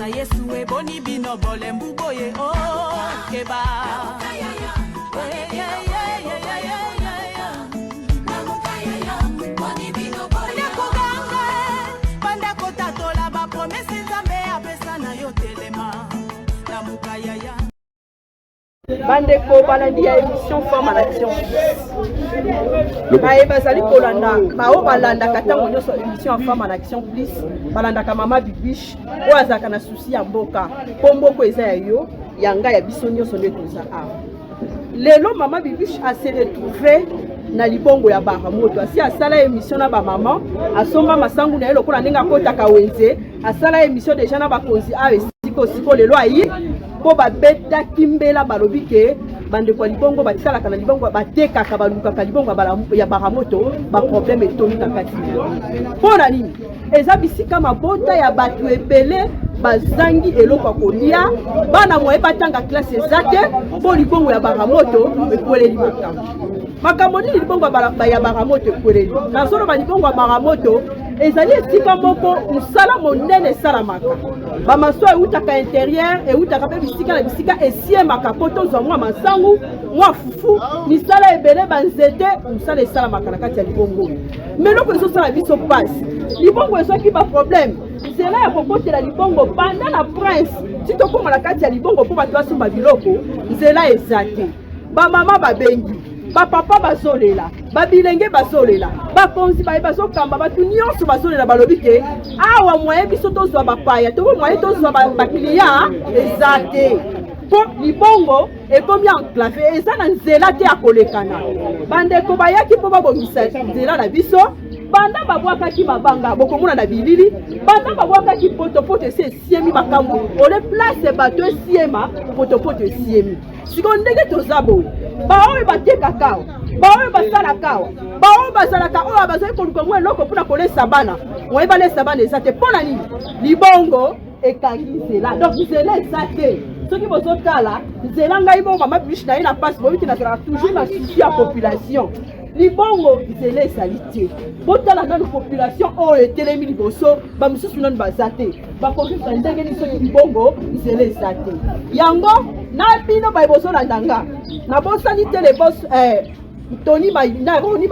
Na Yesu eboni bino bolembu boye o oh, keba. Banda kotatola bapromese Nzambe apesa na yo, telema, lamuka yaya. Bandeko balandi ya émission Femme à l'action, baye bazali kolanda, baoyo balandaka ntango nyonso émission ya Femme à l'action plus, balandaka mama Bibiche oyo azalaka na souci ya mboka, mpo mboka eza ya yo, ya ngai, ya biso nyonso nde toza awa. Lelo mama Bibiche ase retrouve na libongo ya Baramoto. Asi asala émission na bamama, asomba masangu na ye lokola ndenge akotaka wenze, asala émission déjà na bakonzi awa esika osiko. Lelo aye mpo babetaki mbela, balobi ke bandeko ya libongo batikalaka na libongo, batekaka, balukaka libongo ya Baramoto, baproblème etondi na kati. Mpo na nini? Eza bisika mabota ya bato ebele bazangi eloko ya kolia, bana moye batanga classe eza te, mpo libongo ya Baramoto ekweleli. Makambo nini libongo ya Baramoto ekweleli? Nazoloba libongo ya Baramoto ezali esika moko mosala monene esalamaka, bamaso eutaka intérieur, eutaka mpe bisika na bisika, esiemaka mpo tozwa mwa masangu, mwa fufu, misala ebele, banzete, mosala esalamaka na kati ya libongo. Mais eloko ezosala biso mpasi, libongo ezwaki baproblème. Nzela ya kokotela libongo banda na Prince ti tokóma na kati ya libongo mpo bato basomba biloko, nzela eza te. Bamama babengi, bapapa bazolela, babilenge bazolela, bakonzi baye bazokamba, bato nyonso bazolela. Balobi ke awa moye biso tozwa bapaya to moye tozwa baclient eza te, mpo libongo ekomi enclavé, eza na nzela te ya kolekana. Bandeko bayaki mpo babongisa nzela na biso, banda babwakaki mabanga, bokomona na bilili, banda babwakaki potopoto, esi esiemi. Makambo ole place bato esiema, potopoto esiemi. Sikoyo ndenge toza boye, baoyo batekaka awa, baoyo basalaka awa, baoyo bazalaka oyo bazali koluka mwa eloko mpona kolesa bana, moye balesa bana eza te. Mpo na nini? Libongo ekangi nzela, donc nzela eza te. Soki bozotala nzela, ngai bo mama Bibiche na ye na mpasi, boyebi te, nazalaka toujours na souci ya population. Libongo nzela ezali te. Botala nanu population oyo etelemi liboso, bamosusu nanu baza te, bakovivre ndenge nini soki libongo nzela eza te? Yango na bino baye bozolanda nga, nabosani te le boss Tony Roni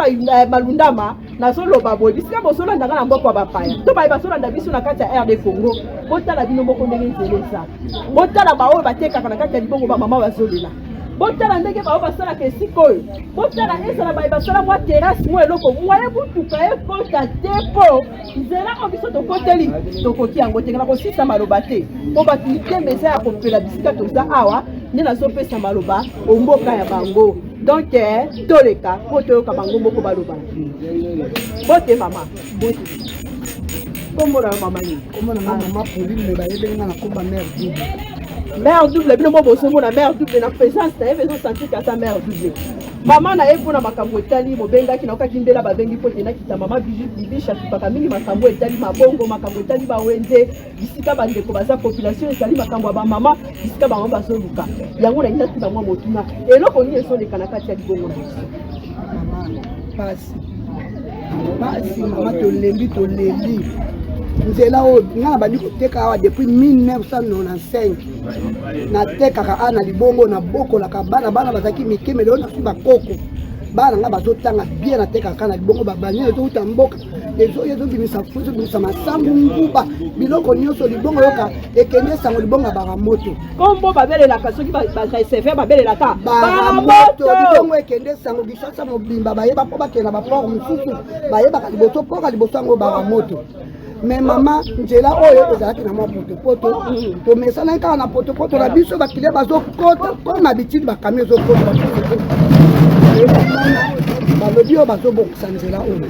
Malundama. Nazoloba boye, bisika bozolanda nga na mboka ya bapaya to baye bazolanda biso na kati ya RD Congo, botala bino moko ndenge nzela eza. Botala baoyo batekaka na kati ya libongo, bamama bazolela. Botala ndenge baoyo basalaka esika oyo, botala ezala baye basala mwa terrasse, mwa eloko, mwaye butuka ekota te, mpo nzela oyo biso tokoteli tokoki yango te. Na kosisa maloba te, mpo bato mitema eza ya kopela bisika toza awa, nde nazopesa maloba omboka ya bango. Donc toleka mpo toyoka bango moko baloba. Bote mama, bote. Kombo na yo mama nini? Kombo na nga mama Pauline, mais bayebeli nga na komba Mère Double. Mère Double, bino mo bozomona Mère Double na présence na ye, bezosentir ata Mère Double mama na ye. Mpona makambo etali bobengaki, naokaki mbela babengi mpo te nakita. Mama Bibiche akipaka mingi makambo etali mabongo, makambo etali bawenze, bisika bandeko baza, population ezali, makambo ya bamama, bisika bango bazoluka yango. Nalingi natuna mwa motuna: eloko nini ezoleka na kati ya libongo na biso? Mama, pasi, pasi mama, tolembi, tolembi nzela oyo. Nga na bandi koteka awa depuis 1995. Natekaka awa na libongo, nabokolaka bana, bana bazalaki mike, mais lelo nazwi bakoko, bana nga bazotanga bien. Natekaka na libongo, babani ezouta mboka, ezoya, ezobimisa fu, ezobimisa masangu, nguba, biloko nyonso. Libongo yoka ekende sango, libongo ya Baramoto. Kombo babelelaka soki bareceveur babelelaka Baramoto. Libongo ekende sango, Kinshasa mobimba bayeba, mpo bakende na baport mosusu bayebaka liboso, mpoka liboso yango Baramoto. Mais mama, nzela oyo ezalaki na mwa potopoto, tomesanaki kaka na potopoto na biso. Baclient bazokota comme habitude, bacamion ezokota. Balobi oyo bazobongisa nzela oyo,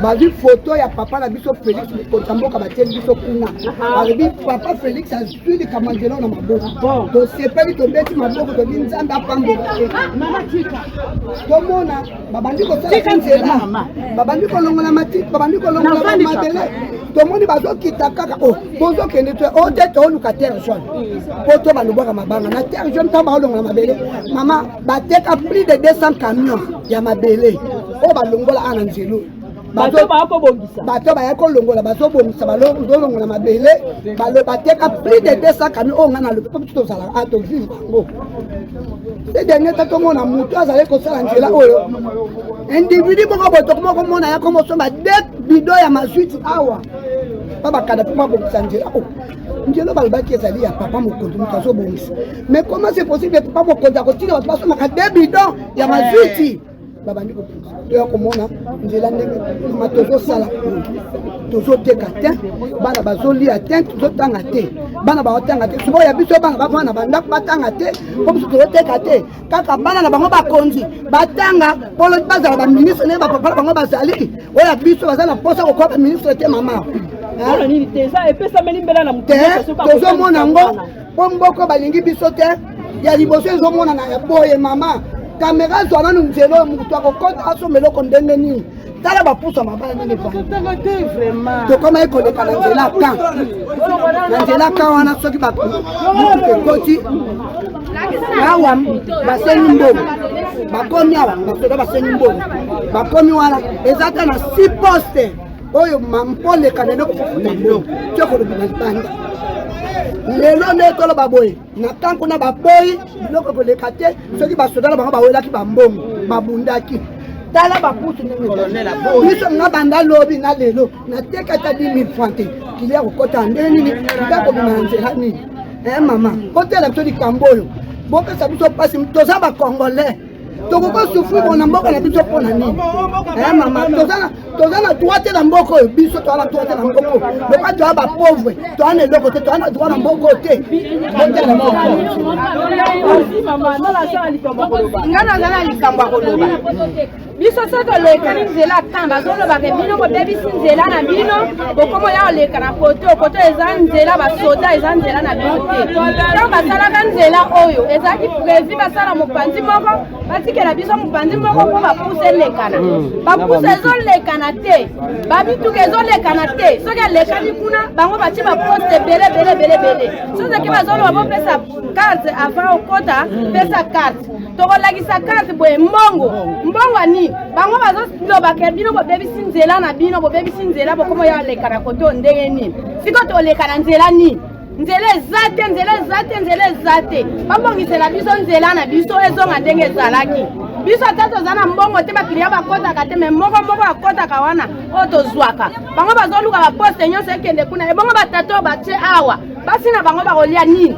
bazwi foto ya papa na biso Félix, mokonzi ya mboka, batieli biso kuna. Balobi papa Félix azwi likambo ya nzela oyo na maboko. Tosepeli, tobeti maboko, tobi Nzambe apambola. Tomona babandi kosala nzela, babandi kolongola matiti, babandi kolongola mabele. Tomoni bazokita kaka o tozokende te, o te, tooluka terre jaune po to balobwaka mabanga na terre jaune. Ntango baolongola mabele, mama, bateka plus de 200 camion ya mabele oyo balongola awa na nzela. Bato baya kobongisa, bato baya kolongola, bazobongisa, bazolongola mabele. Bateka plus de 200 camion oyo ngai nalobi mpo biso tozalaka a tovivre bango. Ce dernier temps tomona moto azali kosala nzela oyo, individu moko boye tokoma komona ya komosomba deux bidon ya mazuiti awa mpa bakada mpo babongisa nzela oyo. Nzela balobaki ezali ya papa mokonzi, moto azobongisa. Mais comment c'est possible, papa mokonzi akotika bato basomaka deux bidon ya mazuiti, babandi kobongisa? Toya komona nzela ndenge mama tozosala, tozoteka te, bana bazolia te, tozotanga te, bana baotanga te. Sikoyo ya biso bana bavanda na bandako batanga te mpo biso tozoteka te. Kaka bana na bango bakonzi batanga mpo bazala baministre ndenge bapapa na bango bazali. Oyo ya biso baza na mposa kokoa baministre te, mama. Mpona nini te? Eza epesameli mbela na te. Tozomona yango mpo mboko balingi biso te. Ya liboso ezomonana ya boye, mama, kamera zwa nanu nzela oyo, moto akokota asomba eloko ndenge nini? Tala bapusa mabaya ndenge tokoma ekoleka na nzela kan, na nzela kan wana. Soki mutuka ekoti awa, basengi mbongo. Bakomi awa, basoda basengi mbongo. Bakomi wana, eza ta na six poste oyo mpoleka na eloko kofuta mbongo ti okolobima libanda. Lelo nde toloba boye na kan kuna, baboyi biloko koleka te. Soki basoda na bango bawelaki bambongo, babundaki. Tala bapusu ndenge biso nga banda lobi na lelo nateka ata 10 000 franc te. Kilia kokota ndenge nini? Kilia kobima na nzela nini? Mama, botela biso likambo oyo, bopesa biso mpasi. Toza bacongolais, tokoki souffrir bona mboka na biso mpo na nini? Mama, toza na droit te na mboka oyo. Biso toza na droit te na mboka oyo. Loka toza bapauvre, toza na eloko te, toza na droit na mboka oyo te. Botela. Nga naza na likambo ya koloba. Biso so tolekani nzela kan, bazolobaka bino bobebisi nzela na bino, bokomoya koleka na koto koto. Eza nzela basoda, eza nzela na bino te. Ntango basalaka nzela oyo, ezalaki prévu basala mopanzi moko, batikela biso mopanzi moko mpo bapusa elekana. Bapusa ezolekana te, babituka ezolekana te. Soki alekani kuna, bango batie baposte ebele ebele ebele ebele. Soki bazoloba bopesa carte avant okota, pesa carte, tokolakisa carte boye, mbongo, mbongo ya nini? Bango bazolobaka bino bobebisi nzela na bino, bobebisi nzela, bokoma ya oleka na kote oyo ndenge nini? Sikoyo toleka na nzela nini? Nzela eza te, nzela eza te, nzela eza te. Babongisela biso nzela na biso ezonga ndenge ezalaki. Biso ata toza na mbongo te, baclient bakɔtaka te, mais moko moko akɔtaka wana oyo tozwaka. Bango bazoluka baposte nyonso ekende kuna. Ebongo batata oyo batie awa, basi na bango bakolia nini?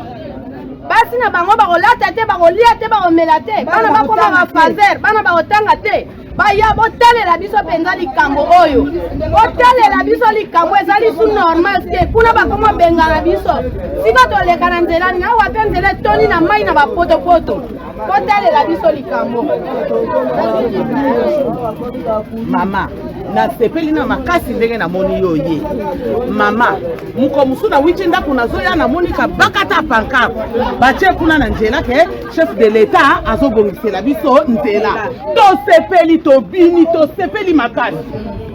Basi na bango bakolata te, bakolia te, bakomela te. Bana bakoma bafaser, bana bakotanga te. Baya botalela biso mpenza likambo oyo, botalela biso likambo eza lisu normal te. Kuna bakoma bengana biso, sika toleka na nzela nini? Awa mpe nzela etoni na mai na bapotopoto. Botalela biso likambo. Mama, nasepeli na makasi ndenge namoni yo ye. Mama, moko mosusu nawiti ndako, nazoya, namoni kabakata pancarte batie kuna na nzela ke chef de l'État azobongisela biso nzela. Tosepeli, tobini, tosepeli makasi.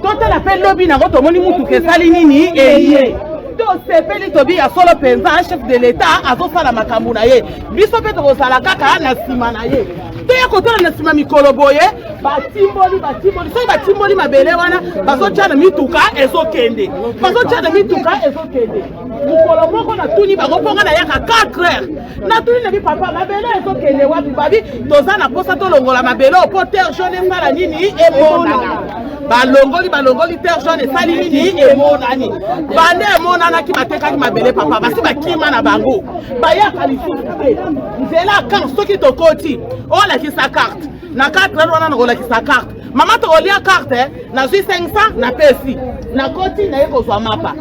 Totala mpe lobi nango, tomoni mutuka esali nini, eye. Tosepeli, tobi ya solo mpenza chef de l'État azosala makambo na ye, biso mpe tokozala kaka na nsima na ye. Toya kotala na nsima mikolo boye, batimboli, batimboli, soki batimboli mabele wana, bazotya na mituka ezokende, bazotya na mituka ezokende. Mokolo moko natuni bango, mponga nayaka 4 heures, natuni na bi: "Papa, mabele ezokende wapi?" Babi: "Toza na mposa tolongola mabele oyo mpo terre jaune esala nini? Emonana." Balongoli, balongoli, terre jaune esali nini? Emonani. Bande emonanaki, batekaki mabele. Papa, basi bakima na bango, bayaka lisusu te. Nzela kan, soki tokoti, olakisa carte na carte wana, nakolakisa carte. Mama, tokolia carte. Nazwi 500, napesi, nakoti, naye kozwa mapa.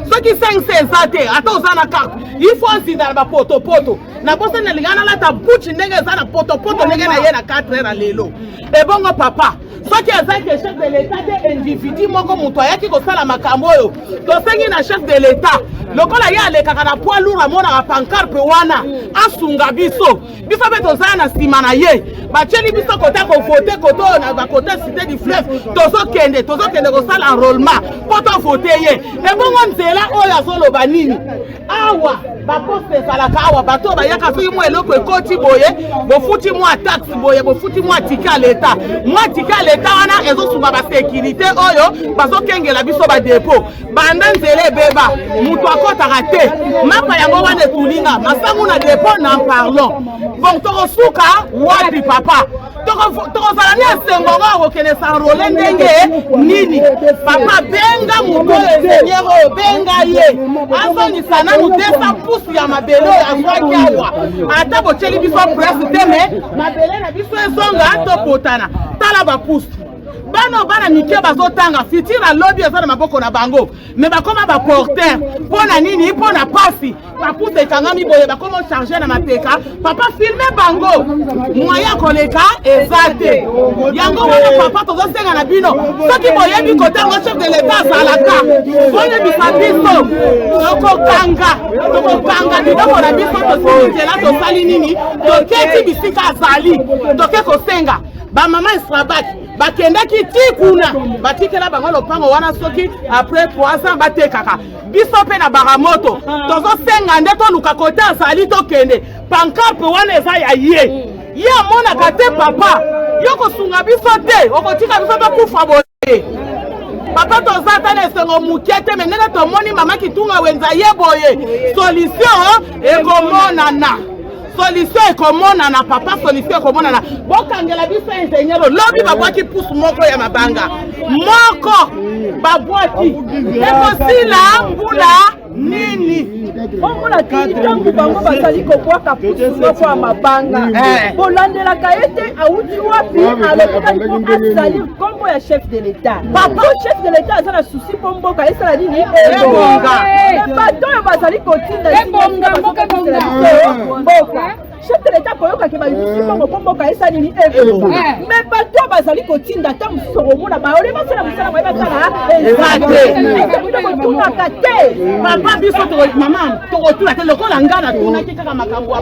Soki 500 eza te, ata oza na carte, il faut ozinda na bapotopoto. Nabosani, nalinga nalata buchi ndenge eza na potopoto ndenge na ye na 4 heures ya lelo. Ebongo papa, soki eza ke chef de l'État te, individu moko moto ayaki kosala makambo oyo, tosengi na chef de l'État, lokola ye alekaka na poids lourd, amonaka pancarte wana, asunga biso. Biso mpe toza na nsima na ye. Batieli biso kota kovote, kote oyo na bakote Cité du Fleuve, tozokende, tozokende kosala enrôlement mpo tovote ye. Ebongo nzela oyo azoloba nini awa? Baposte ezalaka awa, bato oyo bayaka soki mwa eloko ekoti boye, bofuti mwa taxe boye, bofuti mwa tike ya leta. Mwa tike ya leta wana ezosunga basekirite oyo bazokengela biso badepo. Banda nzela ebeba, moto akotaka te. Mapa yango wana etulinga masangu na depo, n'en parlons. Bon, tokosuka wapi papa? Tokozala na esengo ngo akokende s'enrole ndenge nini? Papa, benga moto oyo, ingénieur oyo, benga ye azongisa nanu 200 pouces ya mabele oyo azwaki awa. Ata botyeli biso presse te, me mabele na biso ezonga, topotana. Tala bapusu, bana bana mike bazotanga, futur alobi eza na maboko na bango, me bakoma baporter mpo na nini? Mpo na pasi. Bapusa ekangami boye, bakoma charge na mapeka. Papa, filme bango, moyen koleka eza te. Yango wana papa, tozosenga na bino, soki boyebi kote yango chef de l'État azalaka, boyebisa biso. Tokokanga, tokokanga biloko na biso, tosili nzela, tosali nini, toketi bisika azali, toke kosenga. Bamama Estrabak bakendaki ti kuna, batikela bango lopango wana, soki après 3 ans batekaka. Biso mpe na Baramoto tozosenga nde toluka kote azali, tokende. Pancarte wana eza ya ye, ye amonaka te. Papa, yo kosunga biso te, okotika biso tokufa boye? Papa, toza ata na esengo moke te, me ndenge tomoni mama Kitunga Wenza ye boye, solution ekomonana, solution ekomonana. Papa, solution ekomonana. Bokangela biso ingénieur. Lobi babwaki pusu moko ya mabanga moko, babwaki, ekosila mbula nini? Omona ti ntango bango bazali kobwaka pusu moko ya mabanga, bolandelaka ye te, awuti wapi, alobikaki mpo asalir nkombo ya chef de l'État. Papa, chef de l'État aza na souci mpo mboka esala nini? Ebonga. Bato oyo bazali kotinda mboka, chef de l'État koyokaki bayibisi mbongo mpo mboka esala nini? Ebonga. Mais bato oyo bazali kotinda, ata mosusu okomona baole basala mosala moye basala eza te. Bino botunaka te. Papa, biso mama, tokotuna te. Lokola nga natunaki kaka makambo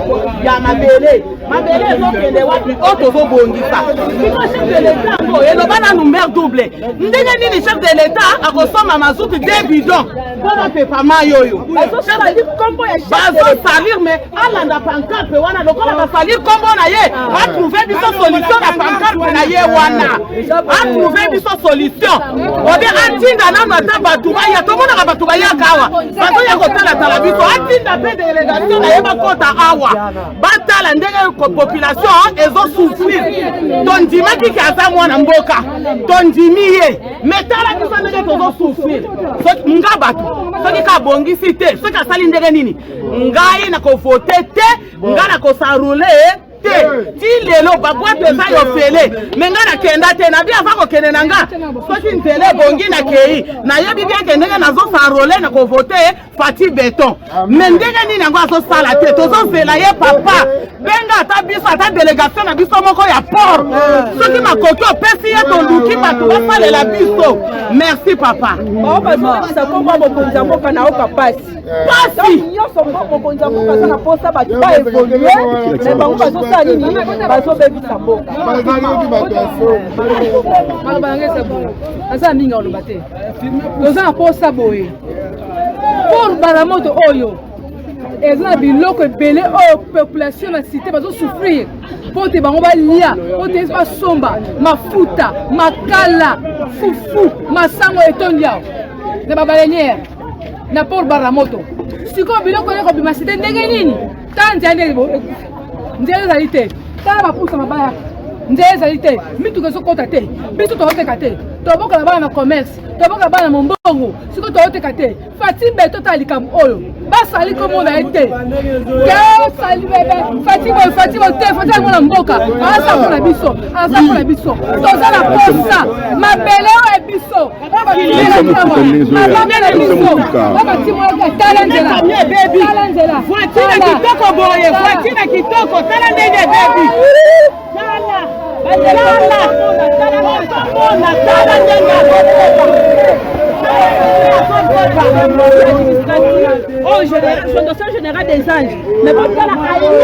ya mabele, mabele ezokende wapi oyo tozobongisa siko? Chef de l'État yango eloba nanu mare double. Ndenge nini chef de l'État akosomba mazutu de bidon mpo bapepa mai oyo? Bazosalir nkombo ya chef de l'État. Bazosalir, mais alanda pancarte wana. Lokola basalir nkombo na ye, atrouve biso solution na pancarte na ye wana, atrouve biso solution. Obe atinda nano ata bato baya, tomonaka bato bayaka awa, bazoya kotalatala biso. Atinda mpe délégation na ye, bakota awa, batala ndenge population ezosouffrir. Tondimaki ke aza mwana mboka, tondimi ye, mais tala biso ndenge tozosouffrir. Soki nga bato, soki kabongisi te, soki asali ndenge nini, ngai nakovote te, ngai nakos'enrôler te. Ti lelo baboîte eza yofele, me ngai nakenda te. Nabi ava kokende na nga, soki nzela ebongi nakei. Nayebi bien ke ndenge nazos'enrôler, nakovote Fatshi Béton, me ndenge nini yango azosala te? Tozozela ye. Papa, benga ata biso, ata délégation na biso moko ya port, soki makoki opesi ye, toluki bato basalela biso. Merci papa. Bao bazobebisa nkombo ya mokonzi ya mboka, nayoka pasi. Pasi. Nyonso mokonzi ya mboka aza na mposa bato baévolue, me bango bazosala nini? Bazobebisa mboka. Maloba yango eza bongo, aza mingi aloba te. Toza na posa boye pour Baramoto oyo eza na biloko ebele oyo population na cité bazosouffrir mpo te bango balia, mpo te basomba mafuta, makala, fufu, masango etondi awa na babaleinière na port Baramoto. Sikoyo biloko oyo kobima cité ndenge nini? Tala nzela nde nzela ezali te, tala bapusa mabaya, nzela ezali te, mituka ezokɔta te. Biso tooteka te, tobokola bana na commerce, tobokola bana na mombongo, sikoyo tooteka te. Fatshi Béton, tala likambo oyo basali komona ye te ke osali bebe Fatshi boye, Fatshi boye te. Fatshi yango na mboka aza mpona biso, aza mpona biso. Toza na posa mabele oyo ya biso, mabele na biso oyo batimolaki. Tala nzela, tala nzela. Voiture kitoko boye, voiture kitoko, tala ndenge ebebi. Tala, tala, ozomona, tala ndenge Oyo Fondation Générale des Anges, mais botala.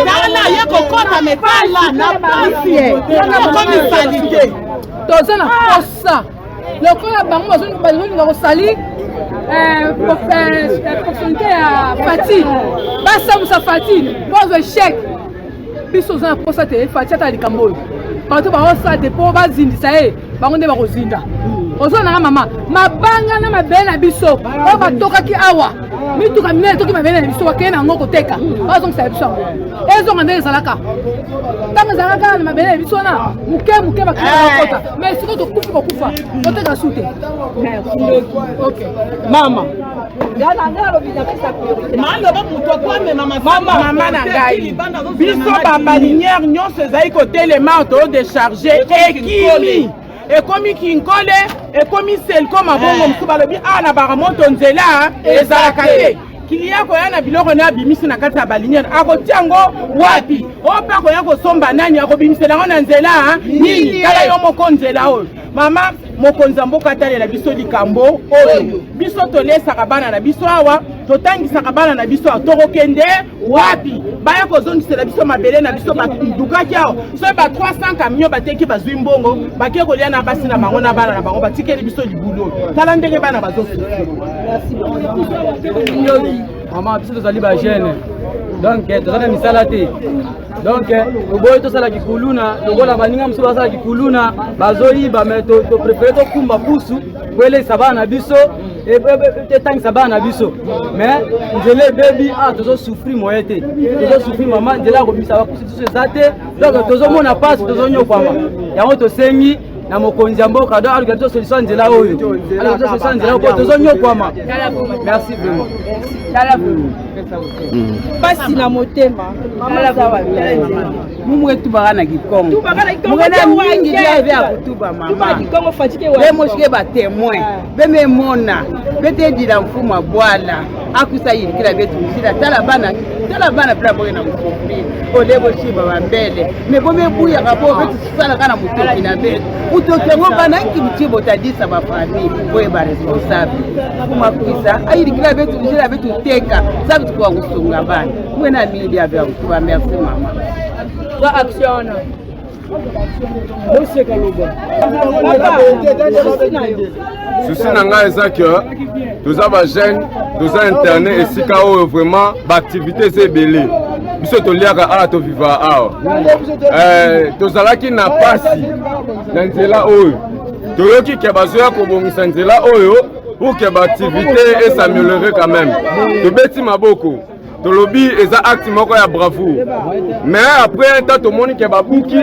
Tala ye kokɔta, me tala na pasi okomi saleté. Toza na posa lokola bango bazolinga kosali. Proximité ya Fati, basambusa Fati mpo azwa échec. Biso oza na mposa te Fati ata likambo oyo bato baosala te mpo bazindisa ye, bango nde bakozinda. Ozo nanga mama, mabanga na mabele na biso oyo batokaki awa, mituka minene etoki mabele na biso, bakei na yango koteka, bazongisa biso yango, ezonga ndenge ezalaka. Ntango ezalaka kaka na mabele na biso wana, moke moke bakota, mais sikoyo tokufi kokufa, toteka su te. Mama, mama na ngai, biso babaliniere nyonso ezali kotelema, todécharge, ekimi, ekomi Kinkole, ekomi Selko, mabongo mosusu balobi awa na Baramoto nzela ezalaka te. Client koya na biloko na abimisi na kati ya baliniere, akotia yango wapi? Oyo mpe akoya kosomba nani? Akobimisela yango na nzela nini? Tala yo moko nzela oyo. Mama, mokonzi ya mboka atalela biso likambo oyo. Biso tolesaka bana na biso awa, totangisaka bana na biso awa, tokokende wapi? Baya kozongisela biso mabele na biso badukaki awa. Soki ba 300 camion bateki, bazwi mbongo, bake kolia na basi na bango na bana na bango, batikeli biso libulu oyo. Tala ndenge bana bazosouffrir. Mama, biso tozali bajeune, donc toza na misala te, donc toboyi tosala kikuluna lokola baninga mosusu basala kikuluna, bazoyiba, mais topréféré tokumba pusu po elekisa bana na biso, etangisa bana na biso. Mais nzela ebebi awa, tozosouffrir moye te, tozosouffrir mama. Nzela ya kobimisa bapusu biso eza te, donc tozomona mpasi, tozonyokwama. Yango tosengi na mokonzi ya mboka, donc aluka biso solution ya nzela oyo, aluka biso solution ya nzela oyo po tozonyokwama. Merci vraiment. Pasi na motema, mama zawa. Mumu etubaka na kikongo, mokena mingi diave ya kutuba mama, bemoshike batémoin bememona betedila mfumu abwala akusa yilikila betu muzila. Tala bana, tala bana bila boke na kusouffrir ole boshiba bambele me bomebuyaka bo betusalaka na motoki na betu motoki yango bana nkibuti botadisa bafamille boye baresponsable. Mfumu akuisa ayilikila betu muzila betu teka sabi tukoka kusunga bana mwena mingi diave ya kutuba. Merci mama. Zwa action wana. Boseka loba. Souci na ngai eza ke toza bajeune, toza interne esika oyo, vraiment baactivité eza ebele. Biso toliaka awa, tovivaka awa. Tozalaki na pasi na nzela oyo. Toyoki ke bazoya kobongisa nzela oyo pour ke baactivité es'améliorer quand même. Tobeti maboko, tolobi eza acte moko ya bravoure. Mais après un temps, tomoni ke babuki,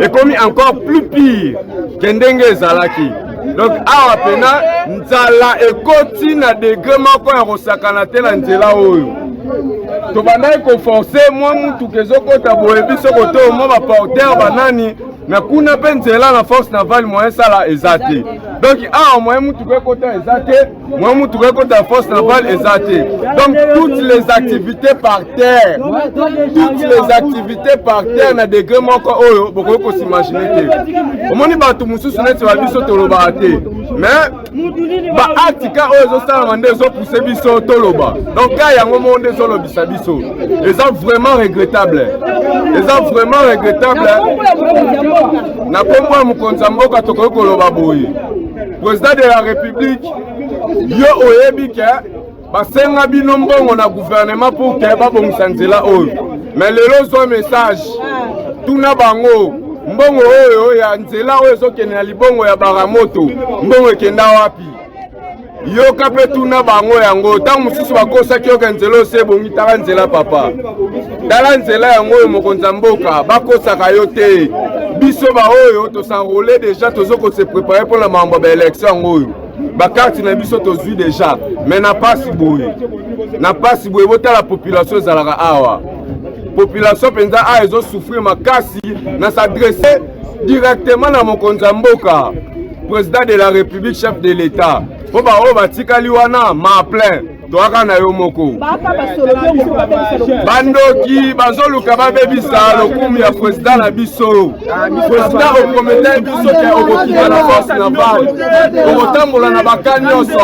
ekomi encore plus pire ke ndenge ezalaki. Donc awa pena nzala ekoti na degré moko ya kosakana te. Na nzela oyo tobandaki koforcer mwa mutuka ezokɔta boye, biso koto mwa baporteur banani na kuna mpe nzela na force navale moyen sala eza te. Donc awa moyen mutuka ekota eza te, moyen mutuka ekota force navale eza te. Donc toutes les activités par terre, toutes les activités par terre na degré moko oyo bokoki kos'imaginer te. Omoni bato mosusu neti babiso tolobaka te, mais baacte ka oyo ezosalama nde ezopousse biso toloba. Donc ka yango moko nde ezolobisa biso. Eza vraiment regrettable, eza vraiment regrettable. Na nkombo ya mokonzi ya mboka, tokoki koloba boye: président de la République, yo oyebi ke basenga bino mbongo na gouvernement pour ke babongisa nzela oyo, mais lelo ozwa message, tuna bango mbongo oyo ya nzela oyo ezokende na libongo ya Baramoto, mbongo ekenda wapi? Yoka mpe tuna bango yango. Ntango mosusu bakosaki yoka nzela oyo se ebongi. Tala nzela papa, tala nzela yango oyo. Mokonzi ya mboka, bakosaka yo te. Biso baoyo tos'enrôler déjà, tozo kose préparer mpona makambo ya baélection yango oyo. Bakarte na biso tozwi déjà, mais na pasi boye, na pasi boye. Botala population ezalaka awa, population mpenza awa ezosouffrir makasi. Na s'adresse directement na mokonzi ya mboka, président de la République, chef de l'État, mpo baoyo batikali wana ma plein toyaka na yo moko. Bandoki bazoluka babebisa lokumu ya président na biso. Président, opromettre biso ke okokima na force navale, okotambola na baka nyonso,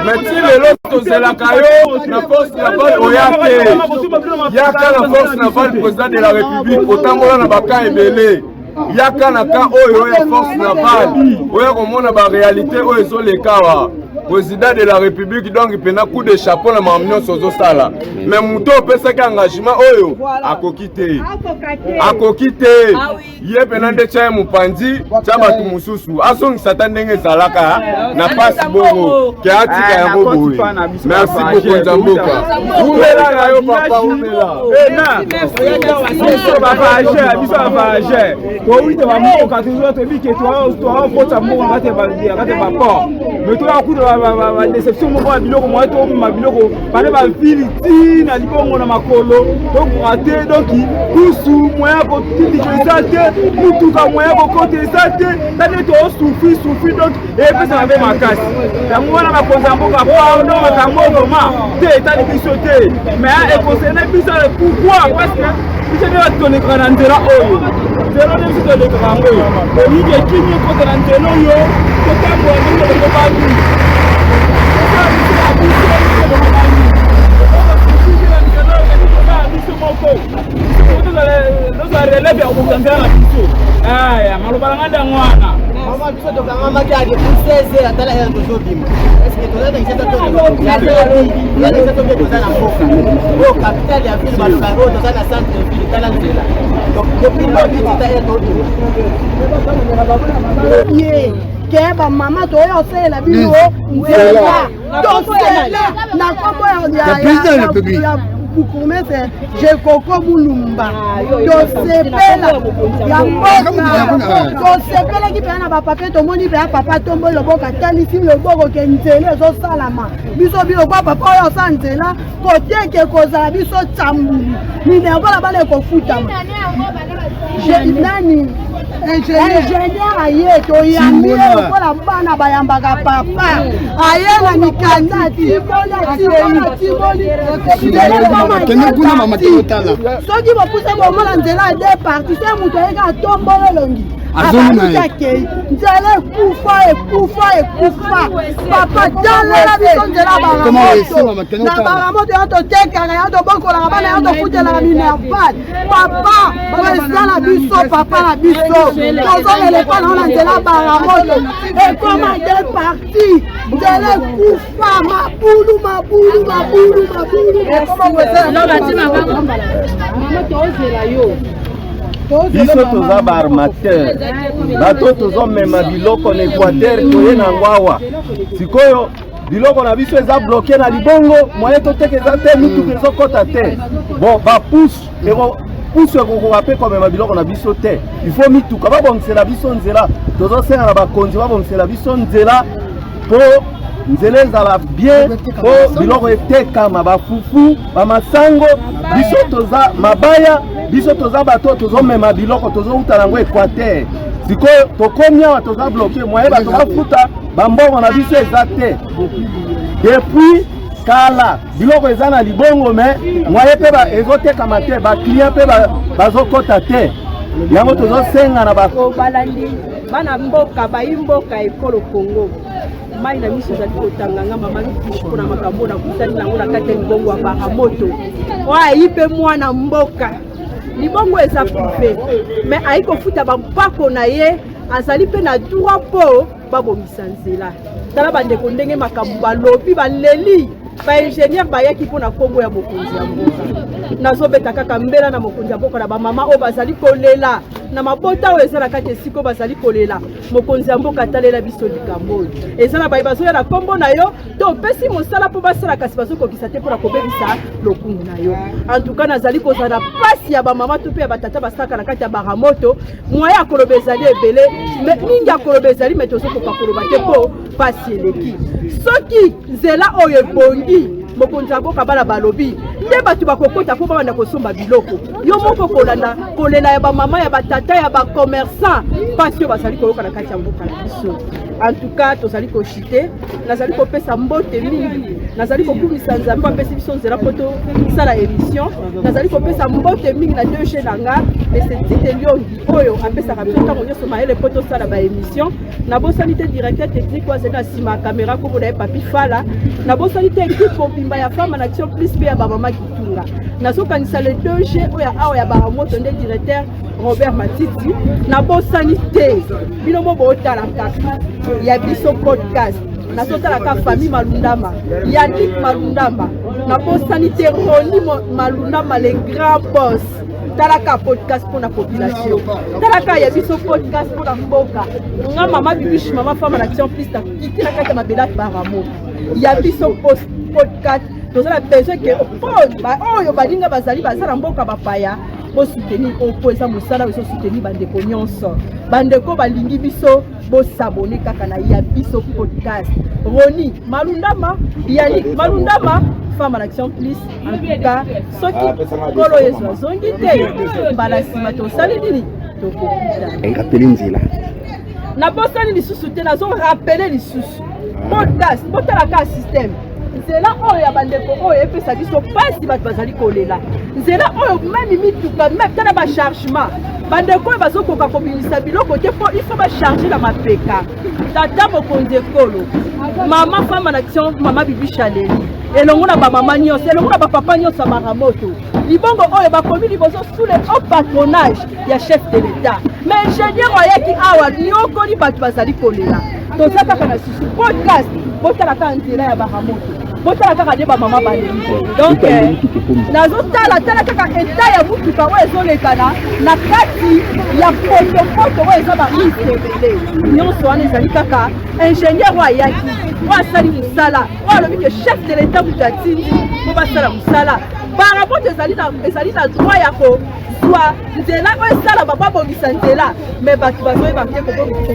mais ti lelo tozelaka yo na force navale, oya te. Yaka na force navale, président de la République. Otambola na baka ebele, yaka na ka oyo ya force navale, oya komona baréalité oyo ezoleka awa. Président de la République, donc mpena coup de chapeau na makambo nyonso ozosala, mais moto opesaki engagement oyo akoki te, akoki te. Ye mpena nde tya ye mopanzi, tya bato mosusu, azongisa ata ndenge ezalaka na pasi bongo ke atika yango boye. Merci, mokonzi ya mboka, umela na yo papa, umela. Biso bavoyageur, biso bavoyageur towita bamboka, tozoa tobike, toakota mboka kati ya baport, mais toyakuta badéception moko ya biloko moya, tomema biloko bana bavili ti na libongo na makolo, tokoka te. Donc kusu moya kotindika eza te, mutuka moya kokota eza te, tande tosouffrir souffrir. Donc epesaka mpe makasi yango wana. Bakonzi ya mboka, pardon, makambo vraiment te etali biso te, mais econcerne biso. Pourquoi? Parce que biso nde bato tolekaka na nzela oyo, nzela nde biso tolekaka yango oyo. Tolingi ekimi ekota na nzela oyo, totambola ndenge elongo bani, tosala biso ya biso elongo bani, biso moko tozala relève ya kobongisa nzela na biso. Aya, maloba na nga nde yango wana. Mama, biso tokangamaki ya depuis 16 heures, atala heure tozobima. Est-ce toza na kisasa to toza na kisasa mpe toza na mboka oyo capitale ya ville, baloba oyo toza na centre ville. Tala nzela, donc depuis lobi tita heure tobima. Ye ke bamama toya kosalela bino nzela, tosela na nkombo ya bourgmestre Jekoko Mulumba. Tosepela ya mboka, tosepelaki mpenza na bapapier. Tomoni mpenza papa tombo loboko, atalisi loboko ke nzela ezosalama. Biso biloko papa oyo asala nzela koteke kozala biso tsambulu, minerval bana ekofutama. Nani ingénieur aye, toyambi ye lokola bana bayambaka papa. Aye na mikanda, atiboli, atiboli, atiboli. Soki bopusa, bomona nzela ya deux parties. Se moto ayeka, atomboli elongi, abaluki, akei. Nzela ekufa, ekufa, ekufa. Papa, talela biso nzela Baramoto. Na Baramoto ya totekaka, ya tobokolaka bana, ya tofutelaka minerval. Papa président na biso, papa na biso, tozolela epa na na nzela Baramoto ekoma deux parties, nzela ekufa, mabulu, mabulu, mabulu, mabulu. Tozela yo. Biso toza baarmateur, bato tozomema biloko na Équateur, toye nango awa. Sikoyo biloko na biso eza bloqué na libongo, moyen toteka eza te, mituka ezokɔta te. Bon, bapusu pusu ekokoka mpe komema biloko na biso te. Il faut mituka, babongisela biso nzela. Tozosenga na bakonzi babongisela biso nzela mpo nzela ezala bien, mpo biloko etekama, bafufu, bamasango. Biso toza mabaya, biso toza bato tozomema biloko, tozowuta nango Équateur. Sikoyo tokomi awa, toza bloqué, moyen bato bafuta bambongo na biso eza te. Depuis kala biloko eza na libongo, mais moyen mpe ezotekama te, baclient mpe bazokɔta te. Yango tozosenga na Balandi, bana mboka, bayi mboka, ekolo Congo, mai na miso ezali kotanga nga mama Bibishi mpona makambo nakutani nango na kati ya libongo ya Baramoto. Oyo ayi mpe mwana mboka, libongo eza privé, mais ayi kofuta bampako na ye, azali mpe na droit mpo babongisa nzela. Tala bandeko ndenge makambo balobi, baleli. Baingénieur bayaki mpona nkombo ya mokonzi ya mboka. Nazobeta kaka mbela na mokonzi ya mboka, na bamama oyo bazali kolela, na mabota oyo eza na kati esika oyo bazali kolela. Mokonzi ya mboka, atalela biso likambo oyo. Eza na baye bazoya na nkombo na yo to opesi mosala mpo basala, kasi bazokokisa te mpona kobebisa lokumu na yo. En tout cas, nazali kozala na mpasi ya bamama to mpe ya batata basalaka na kati ya Baramoto. Moyen ya koloba ezali ebele, mais mingi ya koloba ezali, mais tozokoka koloba te mpo mpasi eleki. Soki nzela oyo ebongi, mokonzi ya mboka, bana balobi nde bato bakokota mpo babanda kosomba biloko. Yo moko kolanda kolela ya bamama, ya batata, ya bacommerçant, mpasi oyo bazali koyoka na kati ya mboka na biso. En tout cas, tozali koshite. Nazali kopesa mbote mingi, nazali kokumisa Nzambe apesi biso nzela mpo tosala émission. Nazali kopesa mbote mingi na DG na nga, Mese Tite Liongi, oyo apesaka biso ntango nyonso mayele mpo tosala baémission. Nabosani te directeur technique oyo azali na nsima ya caméra, kombo na ye Papi Fala. Nabosani te équipe mobimba ya Femme en Action Plus mpe ya bamama Kitunga. Nazokanisa le 2G oyo awa ya Baramoto nde directeur Robert Matiti. Nabosani te bino mo bootala kaka ya biso podcast. Nazotalaka famille Malundama, Yannick Malundama, nabosani te Roni Malundama, le grand boss. Talaka podcast mpo na population, talaka ya biso podcast mpo na mboka. Nga mama Bibiche, mama femme en action plus, nakiti na kati ya mabela Baramo ya biso podcast. Toza na besoin ke oyo baninga bazali baza na mboka bapaya bosoutenir oyo mpo eza mosala oyo ezosoutenir bandeko nyonso. Bandeko balingi biso, bosabone kaka na ya biso podcast. Roni Malundama, Yannick Malundama, femme en action plus. En tout cas, soki nkolo Yesu azongi te mbala nsima, tosali nini? Tokokita. Rappeler nzela. Nabosani lisusu te, nazorappeler lisusu podcast. Botalaka système nzela oyo ya bandeko oyo epesa biso mpasi, bato bazali kolela nzela oyo, même mituka, même tala bachargement, bandeko oyo bazokoka kobimisa biloko te mpo il faut bacharge na mapeka. Tata mokonzi ekolo, mama femme en action, mama Bibi Chaleli, elongo na bamama nyonso, elongo na bapapa nyonso ya Baramoto, libongo oyo bakomi liboso sous le haut patronage ya chef de l'État. Mais ingénieur ayaki awa, nyokoli bato bazali kolela. Toza kaka na susu podcast. Botala kaka nzela ya Baramoto, botala kaka nde bamama baleli. Donc nazotala, tala kaka état ya motuka oyo ezolekana na kati ya potopoto oyo eza barisque ebele. Nyonso wana ezali kaka ingénieur oyo ayaki, oyo asali mosala, oyo alobi ke chef de l'État moto atindi mpo basala mosala. Baramoto ezali na droit ya kozwa nzela oyo esalama, babongisa nzela, mais bato bazoyeba te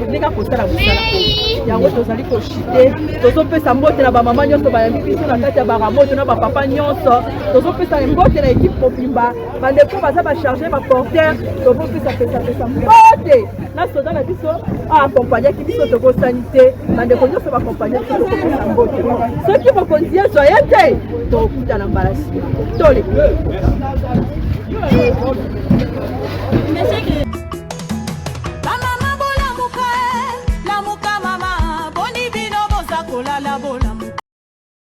ndenge kosala mosala oyo. Yango tozali koshite. Tozopesa mbote na bamama nyonso bayambi biso na kati ya Baramoto, na bapapa nyonso. Tozopesa mbote na équipe mobimba, bandeko baza bacharge, baporter. Tozopesa pesapesa mbote na soda na biso aakompagnaki biso, tokosani te. Bandeko nyonso bakompagnaki biso, tokopesa mbote. Soki mokonzi Yesu aye te, tokutana mbala nsima. Tole. Bamama bolamuka, lamuka mama, boni bino boza kolala bola.